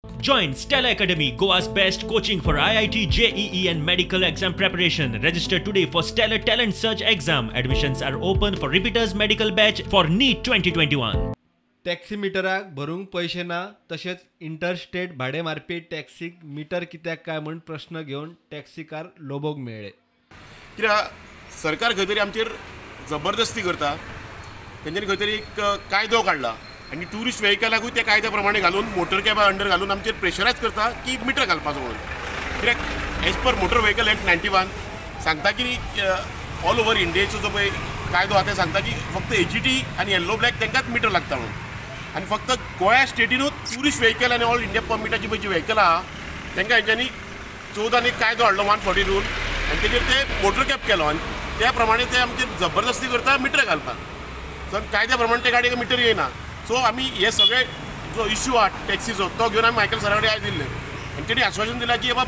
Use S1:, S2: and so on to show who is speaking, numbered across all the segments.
S1: Join Stella Academy, Goa's best coaching for IIT, JEE and medical exam preparation. Register today for Stellar Talent Search exam. Admissions are open for repeaters medical batch for NEET 2021.
S2: Taxi मिटराक भरूंक पयशे ना, तशेंच interstate भाडें मारपी टॅक्सीक metre कित्याक काय म्हूण प्रस्न घेवन टॅक्सीकार लोबोक मेळ्ळे.
S3: कित्याक सरकार खंय तरी आमचेर जबरदस्ती करता. तेंच्यांनी खंय तरी एक कायदो काडला आनी ट्युरिस्ट वेहिकलाकूय त्या कायद्या प्रमाणे घालून मोटर कॅबा अंडर घालून आमचेर प्रेशरायज करता की मिटर घालपाचो म्हणून. कित्याक as per motor vehicle act 91 सांगता की ऑल ओवर इंडियेचो जो पळय कायदो आसा ते सांगता की फक्त एजीटी आनी येल्लो ब्लॅक तांकांच मिटर लागता म्हणून. आनी फक्त गोंया स्टेटीनूच ट्युरिस्ट वेहिकल आनी ऑल इंडिया परमिटाची पळय जी वेहिकल आहा तांकां हेंच्यांनी 14 एक कायदो हाडलो 140 रूल आनी तेजेर ते मोटर कॅब केलो आनी त्या प्रमाणे ते आमचेर जबरदस्ती करता मिटर घालपाक. सो कायद्या प्रमाणे ते गाडयेक मिटर येयना. सो आमी हे सगळे जो इश्यू आहा टॅक्सीचो तो घेवन आमी मायकल सरा कडेन आयज दिल्ले आनी तेणी आश्वासन दिलां की बाबा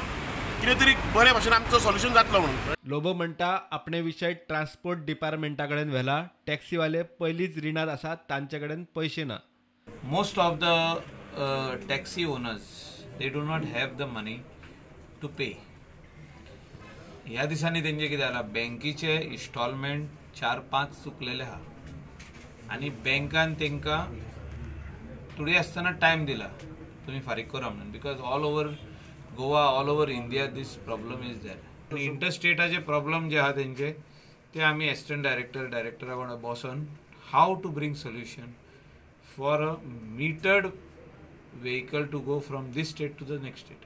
S3: कितें तरी बरे भाशेन आमचो सोल्युशन जातलो म्हणून.
S2: लोबो म्हणटा आपणे विशय ट्रान्सपोर्ट डिपार्टमेंटा कडेन व्हेला. टॅक्सीवाले पयलींच रिणांत आसात, तांचे कडेन पयशे ना.
S4: Most of the taxi owners, they do not have the money to pay. ह्या दिसांनी तेंचे कितें जाला, बँकीचे इन्स्टॉलमेंट 4-5 चुकलेले आहा आनी बँकान तांकां थोडी आसतना टायम दिला तुमी फारीक करा म्हणून, because all over Goa, all over India this problem is there. इंटरस्टेटाचे problem जे आहा तेंचे ते आमी एसिस्टंट डायरेक्टर डायरेक्टरा वांगडा बसोन how to bring solution for a metered vehicle to go from this state to the next state.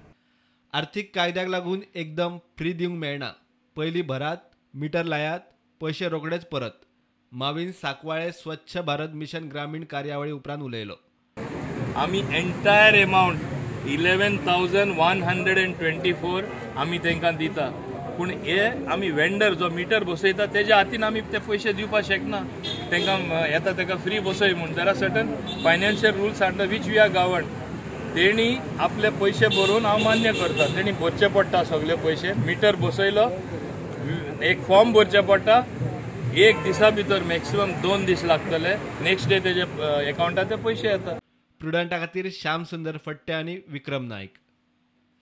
S2: आर्थिक कायद्याक लागून एकदम फ्री दिवंक मेळना. पयलीं भरात, मिटर लायात, पयशे रोखडेच परत. माविन साकवाळे स्वच्छ भारत मिशन ग्रामीण कार्यावळी उपरांत उलयलो.
S5: आमी एंटायर एमावंट 11,124 आमी तांकां दिता, पूण हे आमी वेंडर जो मिटर बसयता तेज्या हातीन आमी ते पयशे दिवपाक शकना. तांकां येता ताका फ्री बसय म्हूण. There are certain financial rules under which we are govern. तेणी आपले पयशे भरून हांव मान्य करता, तेणी भरचे पडटा सगळे पयशे. मिटर बसयलो, एक फॉर्म भरचें पडटा, एक दिसा भितर मॅक्सिमम 2 दीस लागतले, नेक्स्ट डे तेजे एकावंटार ते पयशे येता.
S2: प्रुडंटा खातीर श्याम सुंदर फट्टे आनी विक्रम नायक.